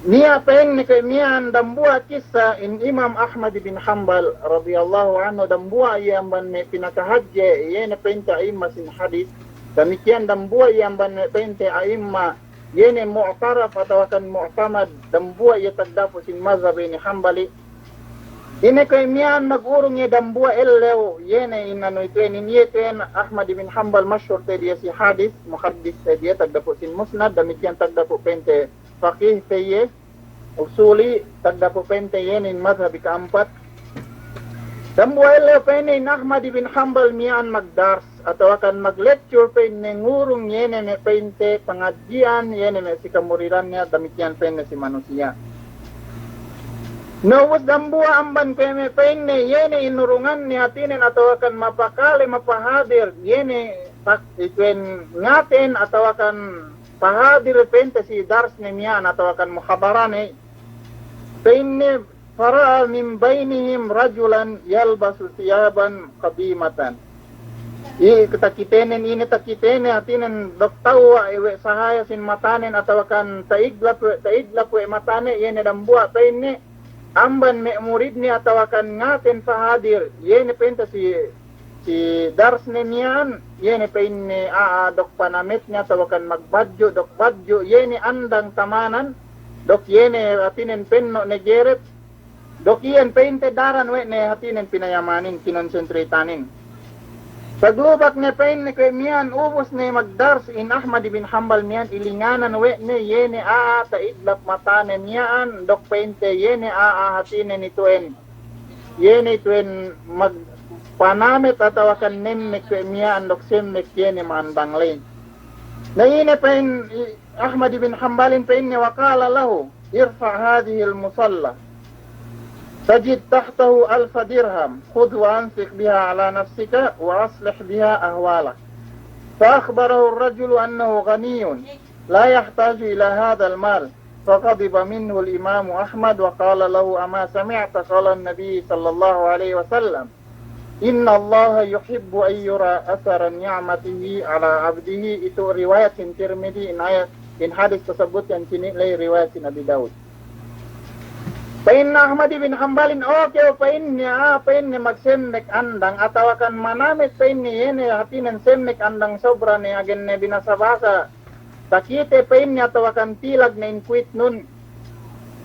niya' pa'inne kuwe' miya'an dambuwa' kissa in Imam Ahmad bin Hanbal radiyallahu anhu, dambuwa' iye amban me' pinakahadje, iye ne pa'inte a'imma sin hadis, damikiyan dambuwa' iye amban me' pa'inte a'imma, iye ne mu'taraf atawakan mu'tamad, dambuwa' iye tagdapu' sin mazhab inin Hanbali. Ine kuwe' miya'an magurung iye dambuwa' ellew, iye ne in anu ituwen, in iye ituwen Ahmad bin Hanbal mashhur te'ed iye si hadis, muhaddis te'ed iye tagdapu' sin musnad, damikiyan tagdapu' pa'inte faqih te iye, usuli, tagdapu' pa'inte iye ne in mazhab ika'ampat. Dambuwa' ellew pa'inne in Ahmad bin Hanbal miya'an magdars, atawakan maglecture pa'inne ngurung iye ne me' pa'inte pangadji'an, iye ne me' si kamuridanne, damikiyan pa'inne si manusiya'. Na ubus dambuwa' amban kuwe' me' pa'inne, iye ne inurunganne hatinen atawakan mapakale mapahadir, iye ne tak-, ituwen ngaten atawakan pahadir pa'inte si darsne miya'an atawakan muhadarane. Pa'inne, fara'a min bainihim rajulan yalbasu thiyaban qadimatan. I-, takitenen, ine takitene, hatinen duk tewwa' we' sahaya sin matanen atawakan ta'idlap we', ta'idlap we' matane, iye ne dambuwa' pa'inne, amban me' muridne atawakan ngaten pahadir, iye ne pa'inte si si darsne miya'an, iye ne pa'inne a'a duk panametne atawakan magbadju', duk badju', iye ne andang tamanan, duk iye ne hatinen penno' ne gerep, duk iyan pa'inte daran we' ne hatinen pinayamanin, kinonsentritanin. Paglubak ne pa'inne kuwe' miya'an ubus ne magdars in Ahmad bin Hanbal miya'an ilinganan we' ne iye ne a'a ta'idlap matane miya'an, duk pa'inte iye ne a'a hatinen ituwen. Iye ne ituwen magpanamet atawakan nemmek kuwe' miya'an duk semmek iye ne ma'andang ley. Na ine pa'in i-, Ahmad bin Hanbalin pa'inne, wa qala lahu, irfa' hadhihil musalla. Tajid tahtahu alfa dirham. Khudh wa anfiq biha ala nafsika wa aslih biha ahwalak. Fa akhbarahu ar-rajulu annahu ghaniyyun la yahtaju ila hadhal mal. فغضب منه الإمام أحمد وقال له: أما سمعت قول النبي صلى الله عليه وسلم: إن الله يحب أن يرى أثر نعمته على عبده. Itu riwayat sin Tirmidhi, in ayat, in hadis tasabut iyan sini ley riwayat sin Abi Daud. Pa'in Ahmad ibn Hambalin, o kew pa'inne, a, pa'inne magsemmek andang, atawakan manamit pa'inne, iye ne hātinen semmek andang sobra ne agen ne binasa-basa. Takite pa'inne atawakan tilag ne in kuwitnun.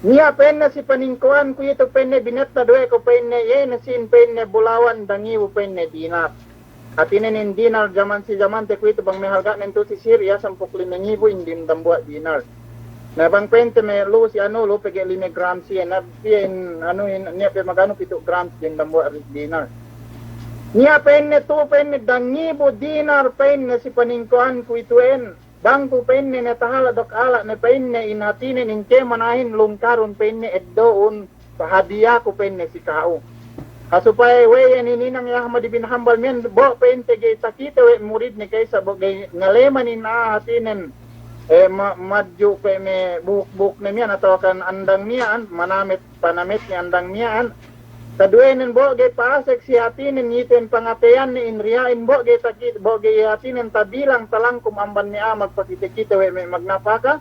Niya' pa'inne si paningko'anku itu pa'inne binettad we' ku pa'inne, iye ne sīn pa'inne bulawan dangibu pa'inne dinar. Hātinen in dinar jaman si jamante kuwe'itu bang me' halga'nen tu'u si Siriya sampū' lime ngibu in dambuwa' dinar. Na bang pa'inte me' lu'u si anu lu'u pegge' lime gram siye, na piye in anu in, niya' pe maganu pitu' gram si in dambuwa' dinar. Niya' pa'inne tu'u pa'inne dangibu dinar pa'inne si paningko'anku itu'en. Bang ku pa'inne ne tahala' duk ala' ne pa'inne in hātinen in kēmona'in lungkarun pa'inne eddo'un pahadiyaku pa'inne si ka'u. Ha supaya we' iyan hininang Ahmad ibn Hambal miya'an, bo' pa'inte ga'i takite we' muridne ka'isa bo' ga'i ngaleman in a hātinen, e, ma-, madju' pe me' buhuk-buhukne miya'an atawakan andang miya'an, manamit, panamitne andang miya'an. Kaduwenen bo' ga'i pa'asek si hātinen itu'en pangateyanne in riya'in bo' ga'i taki-, bo' ga'i hātinen tabilang talangkum amban me' a magpakite-kite we' me' magnapaka.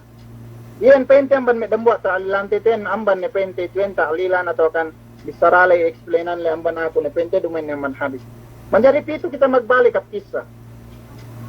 Iyan pa'inte amban me' dambuwa' ta'lilante ten, amban ne pa'inte itu'en ta'lilan atawakan bissara ley, explainan ley amban aku ne pa'inte duma'in ne amban hadis. Manjari pitu kita magbalik hap kissa.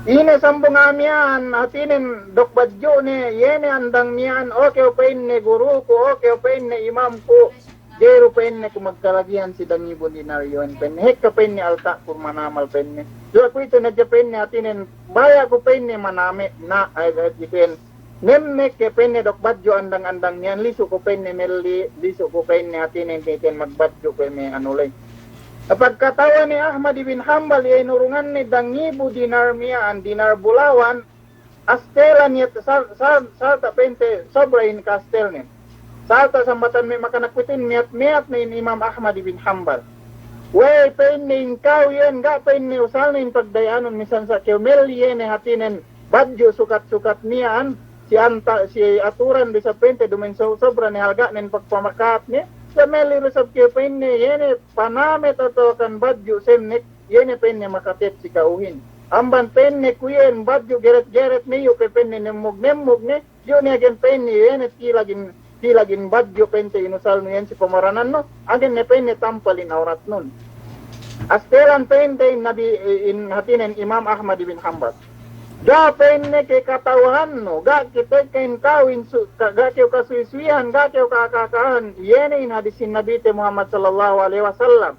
Ine sambung a'a miya'an, hātinen duk badju'ne, iye ne andang miya'an, o kew pa'inne guruku, o kew pa'inne imamku, ga'i du pa'inne ku magkalagihan si dangibu dinar iyu'en pa'inne, hekka pa'inne alta'ku manamal pa'inne. Duwa kuwe'itu ne hadja pa'inne hātinen, baya' ku pa'inne maname', na, e, e, itu'en. Nemmek ke pa'inne duk badju' andang-andang miya'an, lisu' ku pa'inne melli, lisu' ku pa'inne hātinen, hātinen magbadju' pa'inne anu ley. Pagkata'uhan ne Ahmad ibn Hambal iye inurunganne dangibu dinar miya'an, dinar bulawan, astelan iye sal-, sal-, salta' pa'inte sobra in kastelnen. Salta' sambatan me' makanak kuwe'itu in miyat-miyat ne in Imam Ahmad ibn Hambal. We' pa'inne in ka'u iyan ga' pa'inne usalne in pagdaya'anun misan sa' kew melli iye ne hātinen badju' sukat-sukat miya'an, si anta-, si aturan du isab pa'inte duma'in so-, sobra ne halga'nen pagpamaka'atne, sa' melli du isab kew pa'inne, iye ne panamit atawakan badju' semnek, iye ne pa'inne makatep si ka'uhin. Amban pa'inne kuwe' iyan badju' geret-geret ne, iyu' pe pa'inne nemmug-nemmug ne, iyu' ne agen pa'inne, iye ne tilagin, tilagin badju' pa'inte inusalnu iyan si pamaranannu, agen ne pa'inne tampal in awratnun. Astelan pa'inte in Nabi, in hātinen Imam Ahmad ibn Hambal. Ga' pa'inne ke kata'uhannu, ga' ke tekka in ka'u in su-, ka-, ga' kew kasuwi-suwihan, ga' kew ka-, ka-, ka'ahan, iye ne in hadis in Nabite Muhammad sallallahu alaihi wasallam.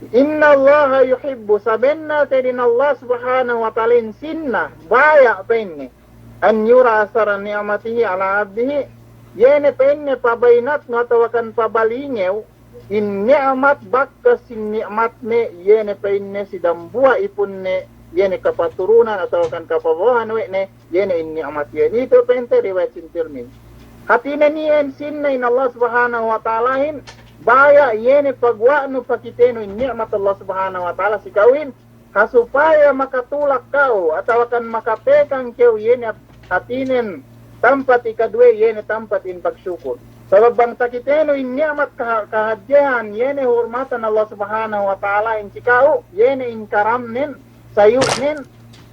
Innallaha yuhibbu, sabennal te'ed in Allah Subhanahu wa Ta'ala in sinna, baya' pa'inne, an yura asara ni'matihi ala abdihi, iye ne pa'inne pabayinatnu atawakan pabalingew, in ni'mat bakkas sin ni'matne, iye ne pa'inne si dambuwa' ipunne, iye ne kapaturunan atawakan kapabo'ohan we' ne, iye ne in ni'mat iyan. Itu pa'inte riwayat sin Tirmidzi. Hātinen iyan sinna in Allah Subhanahu wa Ta'alahin, baya' iye ne paguwa'nu pakitenu in ni'mat Allah Subhanahu wa Ta'ala si ka'uhin, ha supaya makatulak ka'u, atawakan makatekang kew iye ne hātinen tampat ikaduwe iye ne tampat in pagsukur. Sabab bang takitenu in ni'mat kaha-, kahadjehan, iye ne hurmatan Allah Subhanahu wa Ta'alahin si ka'u, iye ne in karamnen, sayu'nen,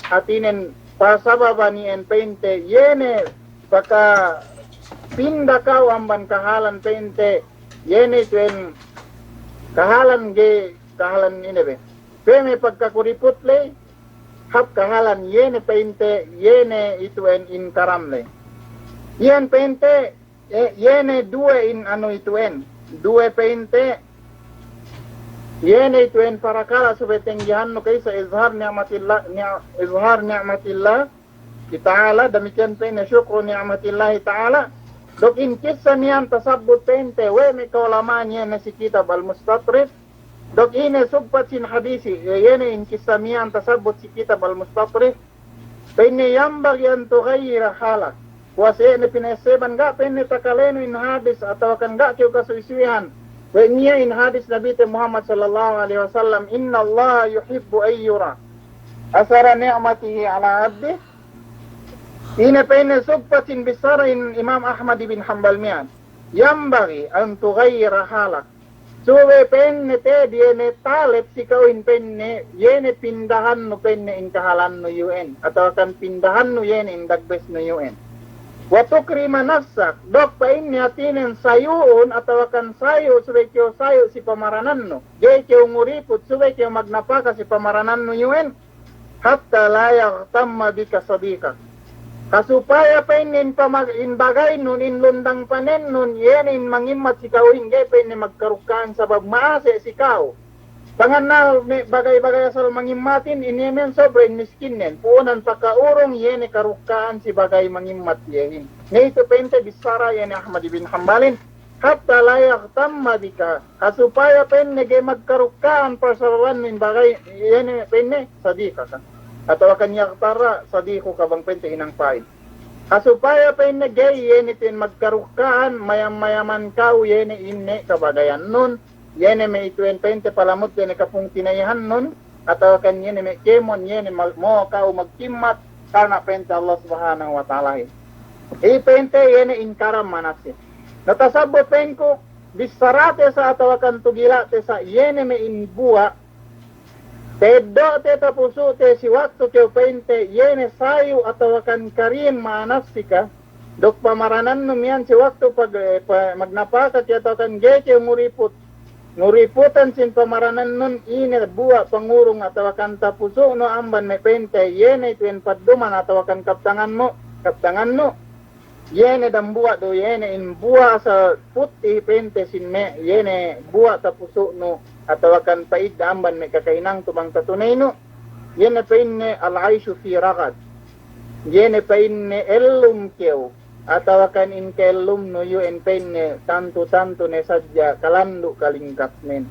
hātinen pasababan iyan pa'inte, iye ne pakapinda ka'u amban kahalan pa'inte, iye ne itu'en kahalan ga'i, kahalan ine be. Pe me' pagkakuriput ley, hap kahalan iye ne pa'inte, iye ne itu'en in karam ley. Iyan pa'inte, E, iye ne duwe in anu itu'en, duwe pa'inte, iye ne itu'en parakala' subey tenggihannu ka'isa izhar ni'matillah, ni'a-, izhar ni'matillah ta'ala, damikkiyan pa'inne shukru ni'matillahi ta'ala. Duk in kissa miya'an tasabbut pa'inte we' me' ka'ulama'an iye ne si kitab Al-Mustatrif, duk ine sugpat sin hadisi, iye ne in kissa miya'an tasabbut si kitab Al-Mustatrif, pa'inne, yanbaghi an tughayyira halak. Puwas iye ne pina'esseban, ga' pa'inne takalenu in hadis, atawakan ga' kew kasuwi-suwihan we' niya' in hadis Nabite Muhammad sallallahu alaihi wasallam, innallaha yuhibbu an yura asara ni'matihi ala abdih. Ine pa'inne sugpat sin bissara in Imam Ahmad ibn Hanbal miya'an. Yanbaghi an tughayyira halak. Subey pa'inne te'ed iye ne talep si ka'uhin pa'inne, iye ne pindahannu pa'inne in kahalannu iyu'en, atawakan pindahannu iye ne in dagbesnu iyu'en. Wa tukrima nafsak, duk pa'inne hātinen sayu'un atawakan sayu' subey kew sayu' si pamaranannu. Ga'i kew nguriput subey kew magnapaka si pamaranannu iyu'en. Hatta la yaghtamma bika sadiqak. Kasupaya pa'inne in pamag-, in bagaynun, in lundang panennun, iye ne in mangimmat si ka'uhin ga'i pa'inne magkarukka'an sabab ma'ase' si ka'u. Pangannal me' bagay-bagay asal mangimmatin, ine men sobra in miskinnen, pu'unan paka'urung iye ne karukka'an si bagay mangimmat iyehin. Ne itu pa'inte bissara iye ne Ahmad ibn Hambalin, hatta la yaghtamma bika, kasupaya pa'inne ga'i magkarukka'an parsababan in bagay, iye ne pa'inne sadiqaka. Atawakan yaghtarra sadiquka bang pa'inte hinang pa'in. Kasupaya pa'inne ga'i iye ne tu'en magkarukka'an, mayam-mayaman ka'u iye ne in me' kabagayannun, iye ne me' itu'en pa'inte palamut iye ne kapungtina'ihannun, atawakan iye ne me' kēmon, iye ne mal-, mo' ka'u magkimmat, karna' pa'inte Allah Subhanahu wa Ta'alahin. Iye pa'inte iye ne in karam manase. Na tasabbut pa'inku, bissarate sa' atawakan tugila'te sa' iye ne me' in buwa', ta'eddo'te tapusu'te si waktu kew pa'inte iye ne sayu' atawakan karim ma'a nafsika, duk pamaranannu miya'an si waktu pag-, eh, pa-, magnapaka kew atawakan ga'i kew nguriput, nguriputan sin pamaranannun ine buwa' pangurung atawakan tapusu'nu amban me' pa'inte iye ne itu'en padduman atawakan kabtangannu, kabtangannu. Iye ne dambuwa' du, iye ne in buwa' asal puti' pa'inte sin me', iye ne buwa' tapusu'nu atawakan pa'idda amban me' kakahinangtu bang tatuneynu, iye ne pa'inne al-aishu fi ragad. Iye ne pa'inne ellum kew, atawakan in ka'ellumnu iyu'en pa'inne tantu-tantu ne sadja kalandu' kalingkatnen.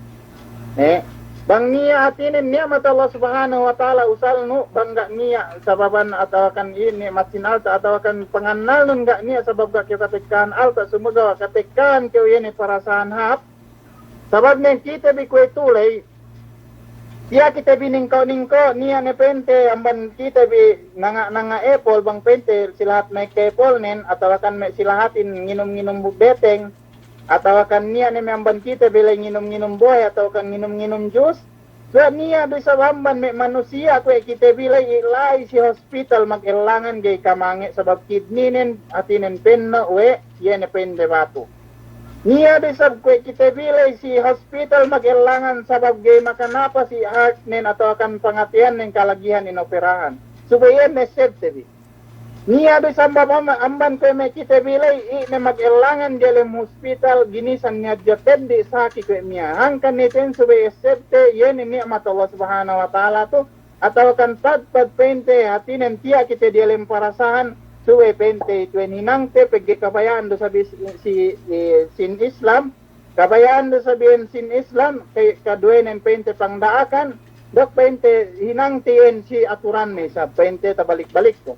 Eh, bang niya' hātinen ni'mat Allah Subhanahu wa Ta'ala usalnu, bang ga' niya' sababan atawakan in ni'mat sin alta' atawakan pangannalnun ga' niya' sabab ga' kew katekkahan alta', sumagawa' katekkahan kew iye ne parasahan hāp. Sabab ne kite bi kuwe'itu ley, tiya' kite bi ningko'-ningko', niya' ne pa'inte amban kite bi nanga'-nanga' epol bang pa'inte si lahat me' ka'epolnen, atawakan me' si lahatin nginum-nginum beteng, atawakan niya' ne me' amban kite bi ley nginum-nginum bohe, atawakan nginum-nginum jus. Suwa' niya' du isab amban me' manusiya' kuwe' kite bi ley i' la'i si hospital magellangan ga'i kamange' sabab kidneynen hātinen penno' we' iye ne pa'inde batu. Niya' du isab kuwe' kite bi ley si hospital magellangan sabab ga'i makanapas i' heartnen atawakan pangateyannen kalagihan inoperahan. Subey iyan essebte bi. Niya' du isab amban, amban kuwe' me' kite bi ley i' ne magellangan diyalem hospital ginisan ne hadja peddi' saki kuwe' miya'an. Hangkan ne ten subey essebte iye ne ni'mat Allah Subhanahu wa Ta'ala tu, atawakan padpad pa'inte hātinen tiya' kite diyalem parasahan, subey pa'inte itu'en hinangte pegge' kabaya'an du isab si, si, eh, sin Islam, kabaya'an du isab iyan sin Islam, ke-, kaduwenen pa'inte pangda'akan, duk pa'inte hinangte iyan si aturanne isab, pa'inte tabalik-balik tu.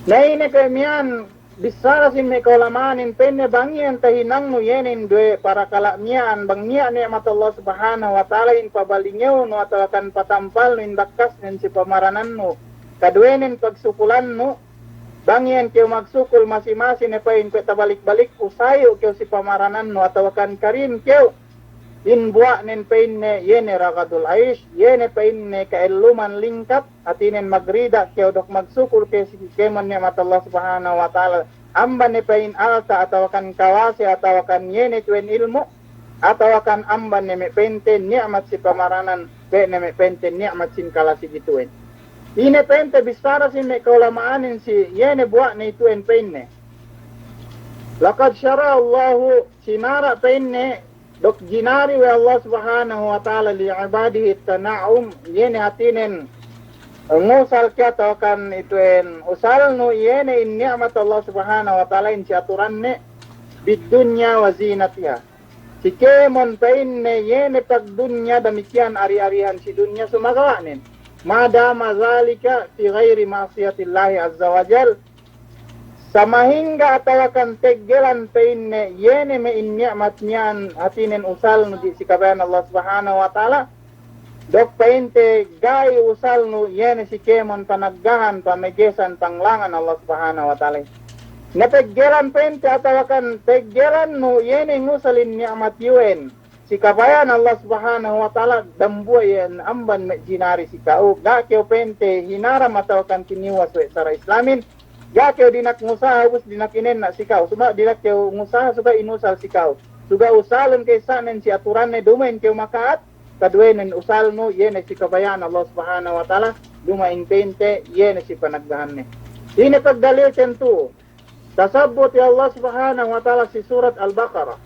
Na ine kuwe' miya'an, bissara sin me' ka'ulama'anin pa'inne bang iyan tahinangnu iye ne in duwe parakala' miya'an, bang niya' ni'mat Allah Subhanahu wa Ta'ala in pabalingewnu atawakan patampalnu in bakkasnen si pamaranannu, kaduwenen pagsukulannu, bang iyan kew magsukul masi-masi ne pa'in kuwe' tabalik-balikku sayu' kew si pamaranannu atawakan karim kew, in buwa'nen pa'inne iye ne ragadul aish, iye ne pa'inne ka'elluman lingkap, hātinen magrida' kew duk magsukul kew si kēmon ni'mat Allah Subhanahu wa Ta'ala, amban ne pa'in alta' atawakan kawase atawakan iye ne tu'en ilmu', atawakan amban ne me' pa'inte ni'mat si pamaranan, pe' ne me' pa'inte ni'mat sin kalasi itu'en. Ine pa'inte bissara sin me' ka'ulama'anin si iye ne buwa'ne itu'en pa'inne. Laqad shara'a Allahu, sinara' pa'inne, duk jinari we' Allah Subhanahu wa Ta'ala li ibadihi tana'um, iye ne hātinen ngusal kew atawakan itu'en usalnu iye ne in ni'mat Allah Subhanahu wa Ta'ala in si aturanne, bid dunya wa zinatiha. Si kēmon pa'inne iye ne pagdunya damikiyan ari-arihan si dunya sumagawa'nen. Ma dama dhalika fi ghairi ma'siyatillahi azza wa jal, samahingga atawakan teggelan pa'inne iye ne me' in ni'mat miya'an hātinen usalnu di' si kabaya'an Allah Subhanahu wa Ta'ala, duk pa'inte ga'i usalnu iye ne si kēmon panaggahan, pamegesan, panglangan Allah Subhanahu wa Ta'ala. Na teggelan pa'inte atawakan teggelannu iye ne ngusal in ni'mat iyu'en si kabaya'an Allah Subhanahu wa Ta'ala, dambuwa' iyan amban me' jinari si ka'u, ga' kew pa'inte hinaram atawakan tiniwas we' sara' Islamin, Ga' kew dina'ak ngusaha, ubus dina'ak inenna' si ka'u. Suma' dina'ak kew ngusaha, suga' inusal si ka'u. Suga' usalun kew isab nen si aturanne, duma'in kew maka'at, kaduwenen usalnu, iye ne si kabaya'an Allah Subhanahu wa Ta'ala, duma'in pa'inte, iye ne si panaggahanne. Ine pagdalilten tu'u? Tasabbut we' Allah Subhanahu wa Ta'ala si Surat Al-Baqarah,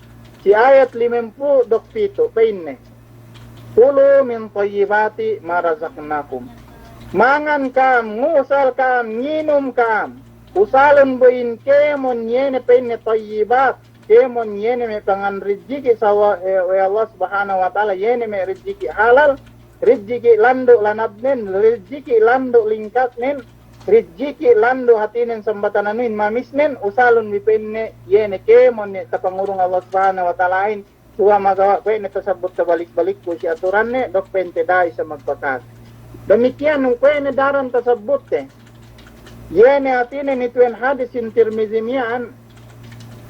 si ayat limempū' duk pitu', pa'inne, "Kulu min tayyibati ma razaqnakum." Mangan ka'am, ngusal ka'am, nginum ka'am. Usalun bu in kēmon iye ne pa'inne tayyibat, kēmon iye ne me' pangan rijiki' sawa, eh, we' Allah Subhanahu wa Ta'ala, iye ne me' rijiki' halal, rijiki' landu' lanabnen, rijiki' landu' lingkatnen, rijiki' landu' hātinen sambatanan in mamisnen, usalun bi pa'inne, iye ne kēmon ne tapangurung Allah Subhanahu wa Ta'alahin, suwa' magawa' kuwe' ne tasabbut tabalik-balikku si aturanne, duk pa'inte da'a isab magpakas. Damikkiyan kuwe' ne daran tasabbutte. Iye ne hātinen ituwen hadis in Tirmidhi miya'an,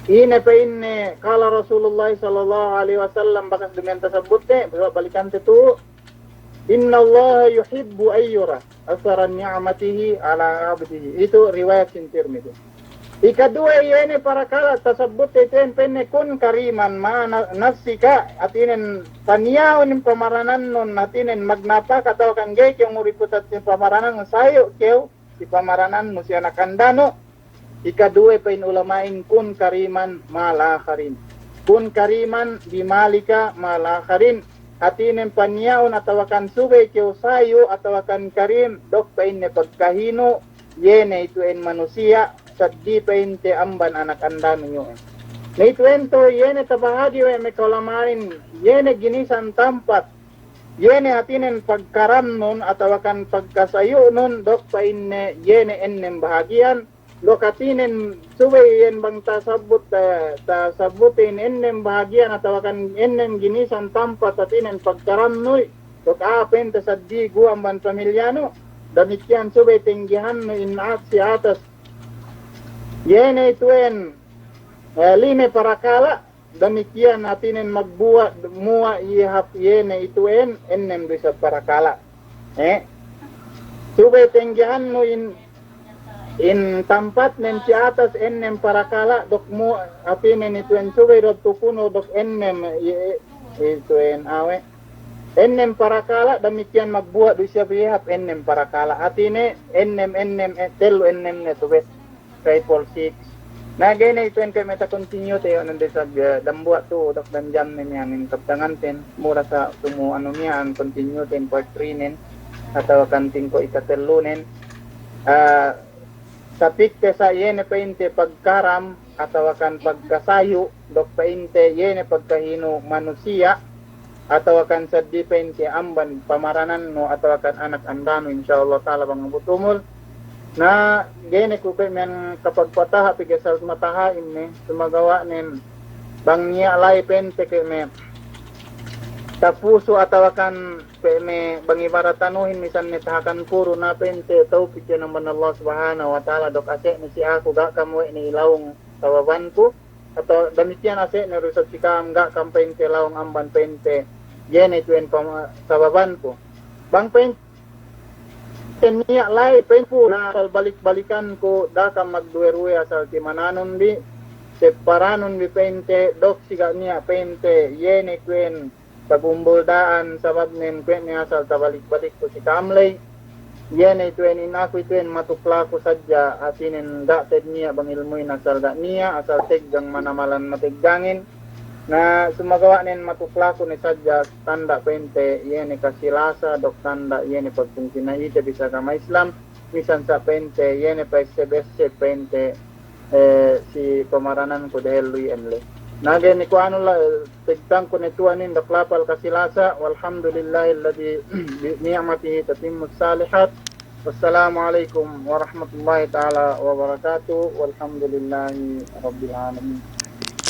ine pa'inne, qala Rasulullah sallallahu alaihi wasallam, bakas dumiyan tasabbutte, suwa' balikante tu'u, "Innallaha yuhibbu an yura athara ni'matihi ala abdihi." Itu riwayat sin Tirmidhi. Ikaduwe iye ne parakala' tasabbutte ituwen pa'inne, "Kun kariman ma'a na-, nafsika," hātinen paniya'un in pamaranannun, hātinen magnapaka atawa kan ga'i kew nguriputat sin pamaranannun, sayu' kew si pamaranannu si anak andanu'. Ikaduwe pa'in ulama'in, "Kun kariman ma'al akharin." "Kun kariman bimalika ma'al akharin." Hātinen paniya'un atawa kan subey kew sayu' atawa kan karim, duk pa'inne pagkahinu', iye ne ituwen manusiya', saddi pa'inte amban anak andanu' iyu'en. Na ituwen tu iye ne tabahagi' we' me' kaulama'in, iye ne ginisan tampat, iye ne hātinen pagkaramnun atawa kan pagkasayu'nun, duk pa'inne iye ne ennem bahagi'an, duk hātinen subey iyan bang tasabbut, ta-, tasabbutin ennem bahagi'an atawa kan ennem ginisan tampat hātinen pagkaramnuy, duk a'a pa'inte saddi guwa' amban pamilyanu, damikkiyan subey tenggehannu in at si atas. Iye ne ituwen, eh, lime parakala', damikkiyan hātinen magbuwa', muwa' iye hap iye ne ituwen, ennem du isab parakala'. Eh? Subey tenggehannu in, in tampatnen si atas ennem parakala', duk mu-, hātinen ituwen subey du tukunu duk ennem, iye, ituwen awe'. Ennem parakala', damikkiyan magbuwa' du isab iye hap ennem parakala'. Hātine ennem, ennem, eh, tellu ennem ne tu bes. Triple six. Na, ga'i ne ituwen kuwe' me' ta-continue te, iyu' ne du isab, eh, dambuwa' tu'u duk danjam ne miya'an in kabtanganten, mura sa' tumu anu miya'an continue ten part three nen, atawa kan tingko' ikatellunen. Ah, tapikte sa' iye ne pa'inte pagkaram, atawa kan pagkasayu', duk pa'inte iye ne pagkahinu' manusiya', atawa kan saddi pa'inte amban pamaranannu atawa kan anak andanu, insya Allah ta'ala bang abut umul. Na, ga'i ne ku kuwe' miya'an kapagpataha' pegge' asal mataha'in ne, sumagawa'nen bang niya' la'i pa'inte kuwe' me' tapusu atawa kan kuwe' me' bang ibarat anuhin misan ne tahakan kuru na pa'inte tawpik iyan amban Allah Subhanahu wa Ta'ala duk ase' ne si aku ga' kam we' ne ilawung sababanku. Atawa damikkiyan ase' ne du isab si ka'am ga' kam pa'inte lawung amban pa'inte iye ne ituwen pama-, sababanku. Bang pa'inte niya' la'i pa'inte pu na asal balik-balikanku, da'a kam magduwe-ruwe asal timananun bi, sepparanun bi pa'inte, duk si ga' niya' pa'inte iye ne ituwen pagumbul da'an, sababnen kuwe' ne asal tabalik-balikku si ka'am ley. Iye ne ituwen in aku ituwen matuklaku sadja, hātinen ga' te'ed niya' bang ilmuhin asal ga' niya', asal teggang manamalan mateggangin. Na, sumagawa'nen matuklaku ne sadja tanda' pa'inte, iye ne kasilasa, duk tanda' iye ne pagpungtina'ite bi si agama Islam. Misan sa' pa'inte, iye ne pa'esseb-esseb pa'inte, eh, si pamarananku dehellu iyan le. Na ga'i ne ku anu la, eh, tegtangku ne tu'u inin duk lapal kasilasa, walhamdulillahilladzi bi ni'matihi tatimmus salihat. Wassalamu alaikum warahmatullahi ta'ala wabarakatuh. Walhamdulillahi rabbil alamin.